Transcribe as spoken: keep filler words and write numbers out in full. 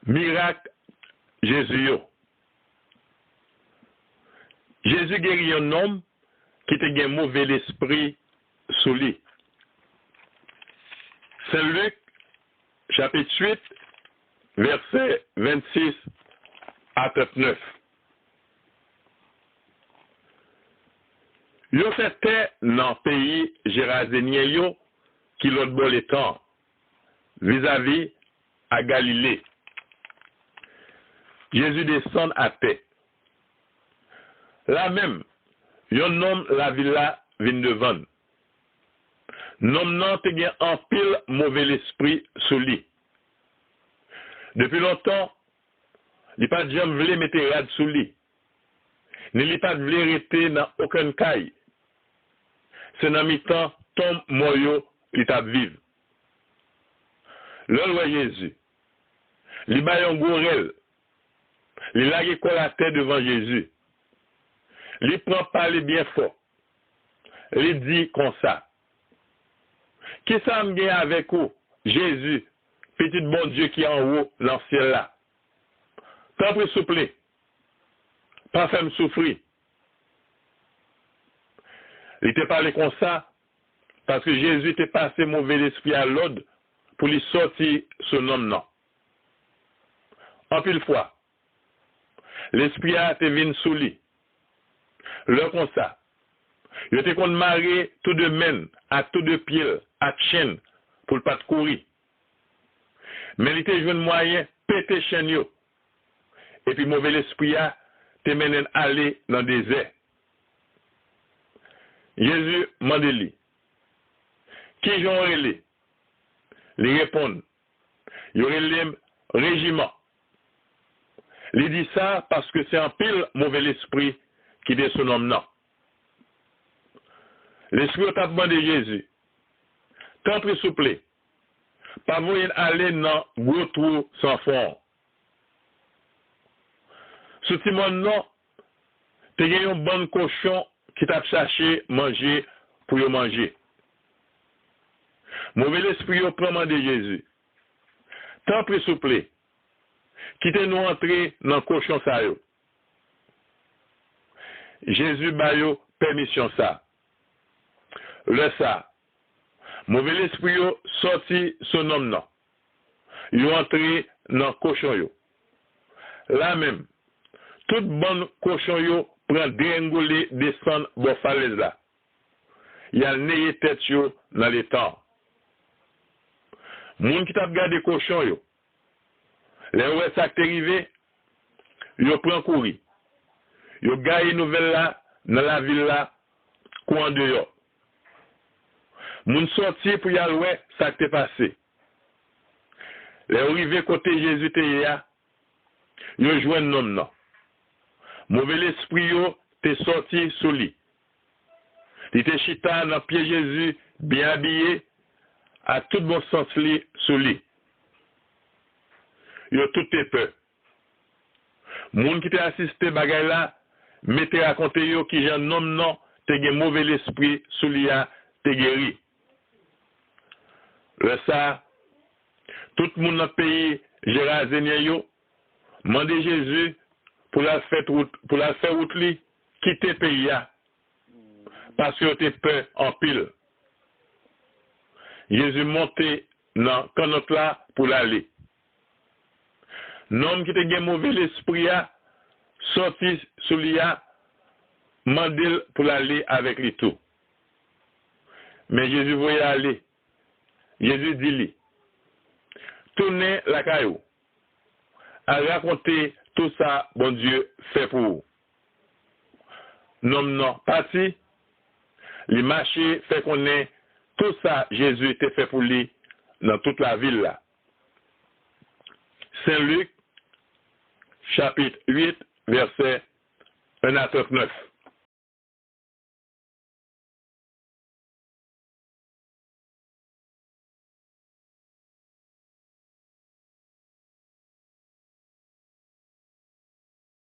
Mirak Jezi yo. Jezi geri yon nonm ki te gen move lespri sou li. Sen Lik, chapit uit, vèsè vennsis a trannèf. Yo fè tè nan peyi Jerazenyen yo ki lòtbò letan, vizavi a Galile. Jezi desann atè. La menm, yon nonm lavil la vin devan l. Nonm nan te gen anpil move lespri sou li. Depi lontan, li pa t janm vle mete rad sou li, ni li pa t vle rete nan okenn kay. Se nan mitan tonm mò yo li t ap viv. Lè l wè Jezi, li bay yon gwo rèl. Li lage kò l atè devan Jezi. Li pran pa li byen fò. Li di konsa, "Kisa m gen avèk ou, Jezi, Pitit Bondye ki anwo nan syèl la? Tanpri, souple, pa fè m soufri." Li te pale konsa paske Jezi te pase move lespri a lòd pou li sòti sou nonm nan. Anpil fwa, lespri a te vin sou li. Lè konsa, yo te konn mare tou de men l ak tou de pye l ak chenn pou l pa t kouri. Men li te jwenn mwayen pete chenn yo, epi move lespri a te mennen l ale nan dezè. Jezi mande li, "Kijan w rele?" Li reponn, "Yo rele m Rejiman." Li di sa paske se anpil move lespri ki te sou nonm nan. Lespri yo t ap mande Jezi, "Tanpri, souple, pa voye n ale nan gwo twou san fon." Sou ti mòn nan, te gen yon bann kochon ki t ap chache manje pou yo manje. Move lespri yo pran mande Jezi, "Tanpri, souple, kite nou antre nan kochon sa yo." Jezi ba yo pèmisyon sa. Lè sa, move lespri yo sòti sou nonm nan. Yo antre nan kochon yo. La menm, tout bann kochon yo pran degrenngole desann bò falèz la. Y al neye tèt yo nan letan. Moun ki t ap gade kochon yo, lè yo wè sa k te rive, yo pran kouri. Yo gaye nouvèl la nan lavil la kou andeyò. Moun sòti pou y al wè sa k te pase. Lè yo rive kote Jezi te ye a, yo jwenn nonm nan. Move lespri yo te sòti sou li. Li te chita nan pye Jezi, byen abiye, ak tout bon sans li sou li. Yo tout te pè. Moun ki te asiste bagay la mete rakonte yo kijan nonm nan te gen move lespri sou li a te geri. Lè sa a, tout moun nan peyi Jerazenyen yo mande Jezi pou l al fè wout, pou l al fè wout li kite peyi a, paske yo te pè anpil. Jezi monte nan kannòt la pou l ale. Nonm ki te gen move lespri a sòti sou li a, mande l pou l ale avèk li tou. Men Jezi voye ale. Jezi di li, "Tounen lakay ou, al rakonte tou sa Bondye fè pou ou." Nonm nan pati, li mache fè konnen tou sa Jezi te fè pou li nan tout lavil la. Sen Lik, chapit uit, vèsè en a trannèf.